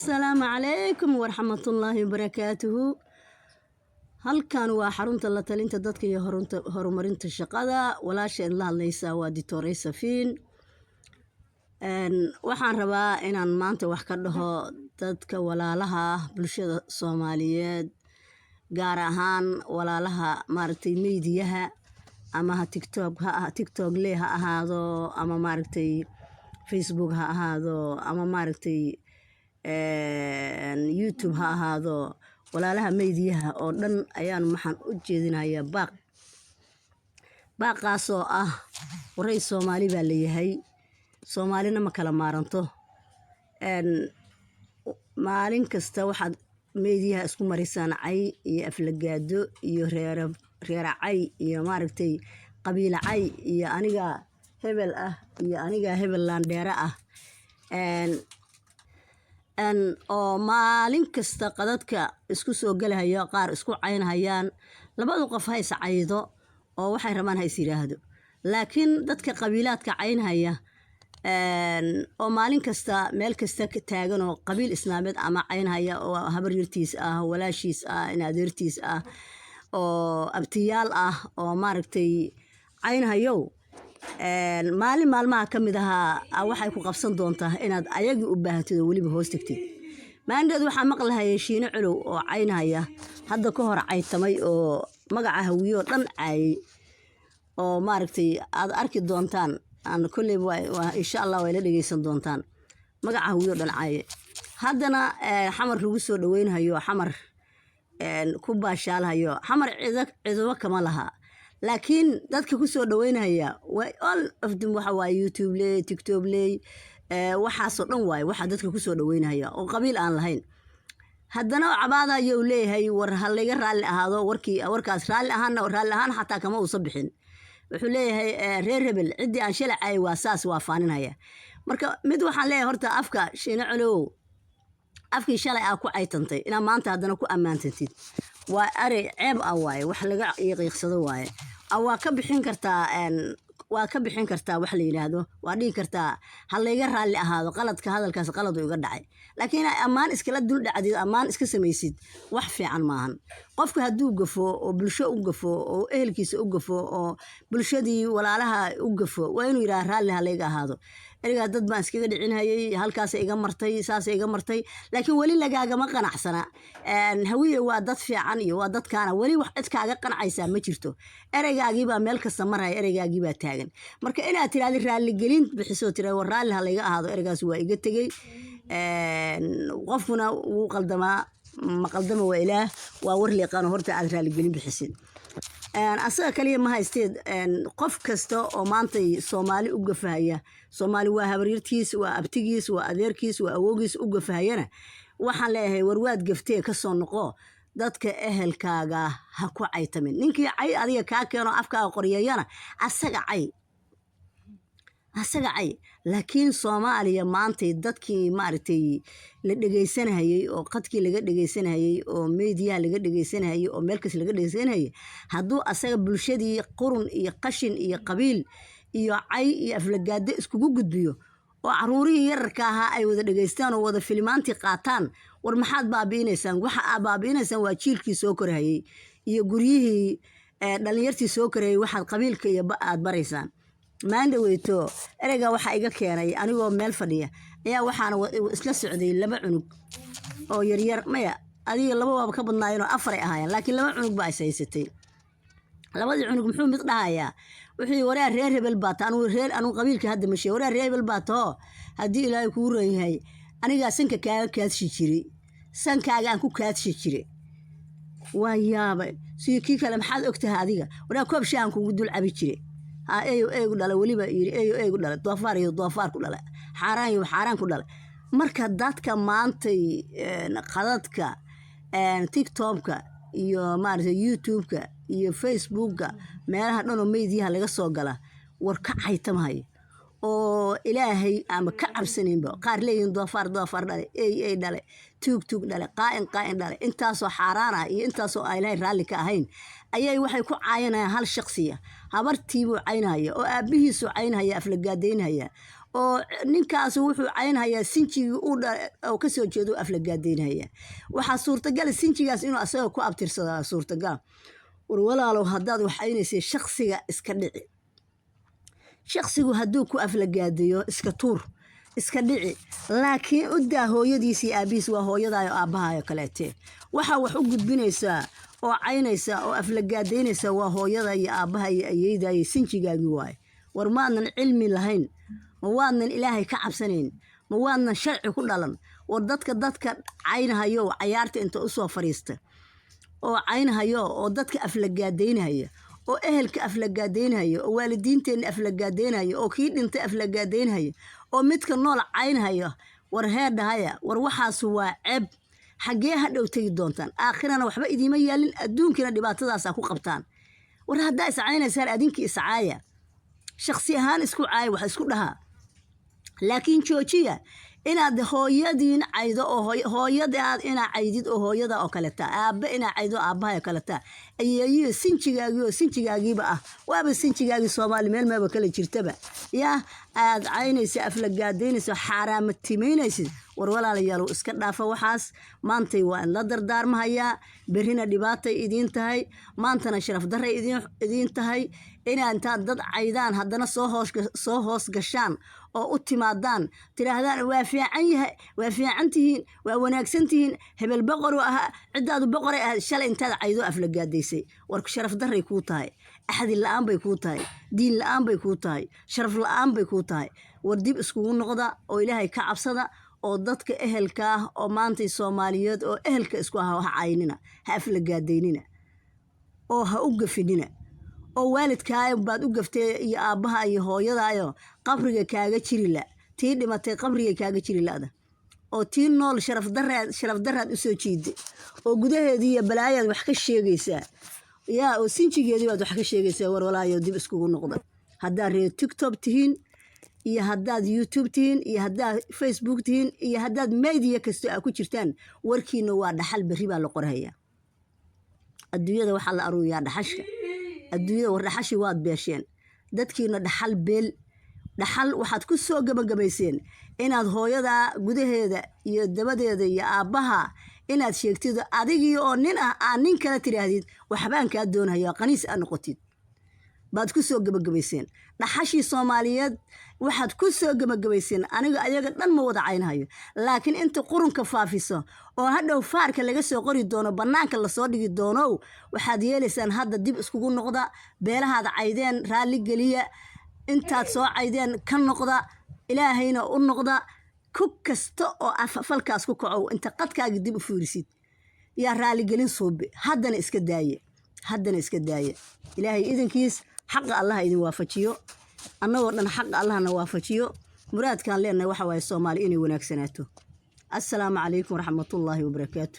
Asalaamu calaykum waraxmatullaahi wabarakaatuhu. Halkan waa xarunta la talinta dadka iyo horumarinta shaqada. Walaasha idinla hadlaysaa waa Ditoorey Safiin. Waxaan rabaa inaan maanta wax ka dhaho dadka walaalaha ah, bulshada Soomaaliyeed, gaar ahaan walaalaha maaragtay meydiyaha ama ha TikTok ha TikTok le ha ahaado, ama maaragtay Facebook ha ahaado, ama maaragtay YouTube ha ahaado. Walaalaha meydiyaha oo dhan ayaan waxaan u jeedinayaa baaq, baaqaasoo ah: waray, Soomaali baa leeyahay, Soomaalina ma kala maaranto. Maalin kasta waxaad meydiyaha isku marisaan cay iyo aflagaado iyo reero reera cay iyo maaragtay qabiilo cay iyo aniga hebel ah iyo aniga hebel laandheere ah, oo maalin kasta qadadka isku soo gelahaya, qaar isku caynhayaan. Labadu qof ha is caydo oo waxay rabaan ha is yidhaahdo, laakiin dadka qabiilaadka caynhaya oo maalin kasta meel kasta ka taagan oo qabiil islaameed ama caynhaya oo habaryartiis ah, walaashiis ah, in adeertiis ah oo abtiyaal ah oo maaragtay caynhayow, maalin maalmaha ka mid ahaa waxay ku qabsan doontaa inaad ayagii u baahatid oo weliba hoos tagtid. Maalinteed waxaa maqlahaya Shiine Colow oo caynhaya, hadda ka hor caytamay oo magaca Hawiyoo dhan caayay, oo maaragtay aad arki doontaan aan kolleyba, insha Allah waa ila dhegeysan doontaan, magaca Hawiyoo dhan caaye. Haddana Xamar lagu soo dhaweynhayo, Xamar ku baashaalhayo. Xamar ciduba kama laha, laakiin dadka ku soo dhaweynhaya waa all of them. Waxa waaye YouTube ley, TikTok ley, waxaasoo dhan waaye waxaa dadka kusoo dhaweynaya oo qabiil aan lahayn. Haddana cabaadayo uu leeyahay: "War, ha layga raalli ahaado." Warkii warkaas raalli ahaanna, raalli ahaan xataa kama uusa bixin. Wuxuu leeyahay reer hebel ciddii aan shalacayay waa saas, waa faaninhaya. Marka mid waxaan leeyahay horta, afka Shiine Colow, afkii shalay aa ku caytantay inaa maanta haddana ku ammaantantid waa erey ceeb ah waaye, wax laga qiiqsado waaye. Waa ka bixin kartaa, waa ka bixin kartaa wax la yidhaahdo, waa dhihi kartaa: "Ha layga raalli ahaado qaladka, hadalkaas qaladu iga dhacay." Laakiin inaa ammaan iskala dul dhacdid, ammaan iska samaysid, wax fiican maahan. Qofka hadduu gafo oo bulsho u gafo oo ehelkiisa u gafo oo bulshadii walaalaha u gafo, waa inuu yidhaha: "Raalli ha layga ahaado, ereygaa dad baan iskaga dhicinhayay, halkaasa iga martay, saasa iga martay." Laakiin weli lagaagama qanacsana. Hawiye waa dad fiican iyo waa dadkaana, weli wax cid kaaga qancaysaa ma jirto. Ereygaagiibaa meel kasta maraya, ereygaagii taagan. Marka inaad tirahda raalligelin bixiso, tira: "War, raalli ha layga ahaado, ereygaas waa iga tegey." Qofkuna wuu qaldamaa, ma qaldama waa Ilaah, waa war liiqaano. Horta aad raaligelin bixisid, asaga kaliya ma haysteed. Qof kasta oo maantay Soomaali u gafahaya, Soomaali waa habaryartiis, waa abtigiis, waa adeerkiis, waa awoogiis, u gafahayana waxaan leeyahay: war, waad gaftee, kasoo noqo. Dadka ehelkaaga ha ku caytamin. Ninkii cay adiga kaa keeno, afkaaga qoryeeyana, asaga cay, asaga cay. Laakiin Soomaaliya maantay dadkii maaragtay la dhegaysanahayey oo qadkii laga dhegaysanahayey oo meediyaha laga dhegaysanahayey oo meel kasta laga dhegaysanahayey, hadduu asaga bulshadii qurun iyo qashin iyo qabiil iyo cay iyo aflagaado iskugu gudbiyo oo caruurihii yararka ahaa ay wada dhegaystaan oo wada filimaantii qaataan, war, maxaad baabi'inaysaan? Waxa aad baabi'inaysaan waa jiilkii soo korhayey iyo guryihii dhalinyartii soo korayay. Waxaad qabiilka iyo aad baraysaan maalin dhaweyto, ereyga waxaa iga keenay anigoo meel fadhiya ayaa waxaana isla socday laba cunug oo yaryar. Maya, adiga laba waaba ka badnaayeenoo afaray ahaayeen, laakiin laba cunug baa is haysatay. Labadii cunug muxuu mid dhahayaa? Wuxuu yidhi: "Waraa, reer hebel baa ta." Anugu reer, anugu qabiilka hadda ma sheeg. "Waraa, reer hebel baa taho, haddii Ilaahay kuu ran yahay, anigaa sanka kaaga kaadshi jiray, sankaaga aan ku kaadshi jiray." Waa yaabay. Sidii kii kale: "Maxaad ogtahay adiga? Waraa, koob shaahan kugu dul cabi jiray." Ha, eeyo eegu dhalay, weliba yidhi: "Eeyo eegu dhalay, doofaar iyo doofaar ku dhalay, xaaraan iyo xaaraan ku dhalay." Marka dadka maantay qadadka TikTokka iyo maaragtay YouTube-ka iyo Facebookka, meelaha dhan oo meediyaha laga soo gala, war ka caytamhayo oo Ilaahay ama ka cabsanaynba, qaar leeyihiin doofaar doofaar dhale, ey ey dhale, tuug tuug dhale, qaa'in qaa'in dhale, intaasoo xaaraan ah iyo intaasoo aan Ilaahay raalli ka ahayn ayay waxay ku caayanayaan hal shaqsiya. Habartiibuu caynhaya oo aabbihiisuu caynhaya, aflagaadaynhaya. Oo ninkaas wuxuu caynhayaa sinjigii uu kasoo jeedo, aflagaadaynhayaa. Waxaa suurtagala sinjigaas inuu asaga ku abtirsadaa, suurtagal. War walaalow, haddaad wax caynaysay, shaksiga iska dhici. Shaksigu hadduu ku aflagaadayo, iska tuur, iska dhici, laakiin u daa hooyadiis iyo aabihiis. Waa hooyadaayo aabbahayo kaleete. Waxaa wax u gudbinaysaa oo caynaysaa oo aflagaadaynaysaa waa hooyada iyo aabbaha iyo ayeyda iyo sinjigaagii waaye. War maadnan cilmi lahayn? Ma waadnan Ilaahay ka cabsanayn? Ma waadnan sharci ku dhalan? War dadka caynhayo, cayaarta inta usoo fariista oo caynhayo oo dadka aflagaadaynhaya oo ehelka aflagaadaynhaya oo waalidiinteenna aflagaadaynhaya oo kii dhintay aflagaadaynhaya oo midka nool caynhaya, war heer dhahaya, war waxaas waa ceeb. Xaggee hadhow tegi doontaan? Aakhirana waxba idiima yaalin, adduunkiina dhibaatadaasaa ku qabtaan. War haddaa iscaynaysaan, adinkii iscaaya, shaksi ahaan isku caaya, wax isku dhahaa, laakiin joojiya inaad hooyadiin caydo oo hooyadaad inaa caydid oo hooyada oo kaleta, aabbe inaa caydo, aabbaha oo kaleta, ayeeyiyo sinjigaagii oo sinjigaagiiba ah, waaba sinjigaagii. Soomaali meel maaba kala jirtaba yaa aad caynaysa, aflagaadaynaysa, xaaraamatimaynaysid. War walaalayaalow, iska dhaafa waxaas. Maantay waa in la dardaarmahayaa, berrina dhibaatay idiin tahay, maantana sharaf darray idiin tahay inaad intaad dad caydaan haddana soo hoos gashaan oo u timaadaan, tidhaahdaan waa fiican yahay, waa fiican tihiin, waa wanaagsan tihiin, hebel boqoru ahaa, ciddaadu boqoray ahayd, shalay intaad caydo aflagaadaysay. War sharaf darray kuu tahay, axdi la-aan bay kuu tahay, diin la-aan bay kuu tahay, sharaf la-aan bay kuu tahay. War dib iskugu noqda oo Ilaahay ka cabsada oo dadka ehelka ah oo maantay Soomaaliyeed oo ehelka isku ah ha caynina, ha aflagaadaynina oo ha u gafinina. Oo waalidkaa baad u gaftay iyo aabbaha iyo hooyadaayo qabriga kaaga jiri la. Tii dhimatay qabriga kaaga jiri la'da oo tii nool sharaf daraad usoo jiiday oo gudaheedii iyo balaayaad wax ka sheegaysaa yaa oo sinjigeedii baad wax ka sheegaysaa. War walaayo, dib iskugu noqda. Haddaad reer TikTok tihiin iyo haddaad YouTube tihiin iyo haddaad Facebook tihiin iyo haddaad media kasto aa ku jirtaan, warkiina waa dhaxal, berri baa la qorhayaa. Adduunyada waxaa la aruuriyaa dhaxashka adduunyada. War dhaxashi waad beesheen dadkiina, dhaxal beel. Dhaxal waxaad ku soo gebagabayseen inaad hooyadaa gudaheeda iyo dabadeeda iyo aabbaha inaad sheegtid, adigii oo nin ah aan nin kala tidhaahdid waxbaan kaa doonhayaa, qaniis aad noqotid baad ku soo gebagabayseen. Dhaxashii Soomaaliyeed waxaad ku soo gebagabayseen, aniga ayaga dhan ma wada caynhayo, laakiin inta qurunka faafiso oo hadhow faarka laga soo qori doono, bannaanka lasoo dhigi doono, waxaad yeelaysaan hadda dib iskugu noqda. Beelahaad caydeen raalli geliya, intaad soo caydeen ka noqda, Ilaahayna u noqda. Ku kasta oo falkaas ku kacow, inta qadkaaga dib u fiirisid yaa raaligelin suubi. Haddana iska daaye, haddana iska daaye. Ilaahay idankiis xaqa Allaha idin waafajiyo, annagoo dhan xaqa Allahna waafajiyo. Muraadkaan leenahay waxa waaye Soomaali inay wanaagsanaato. Assalaamu calaykum waraxmatullaahi wabarakaatu.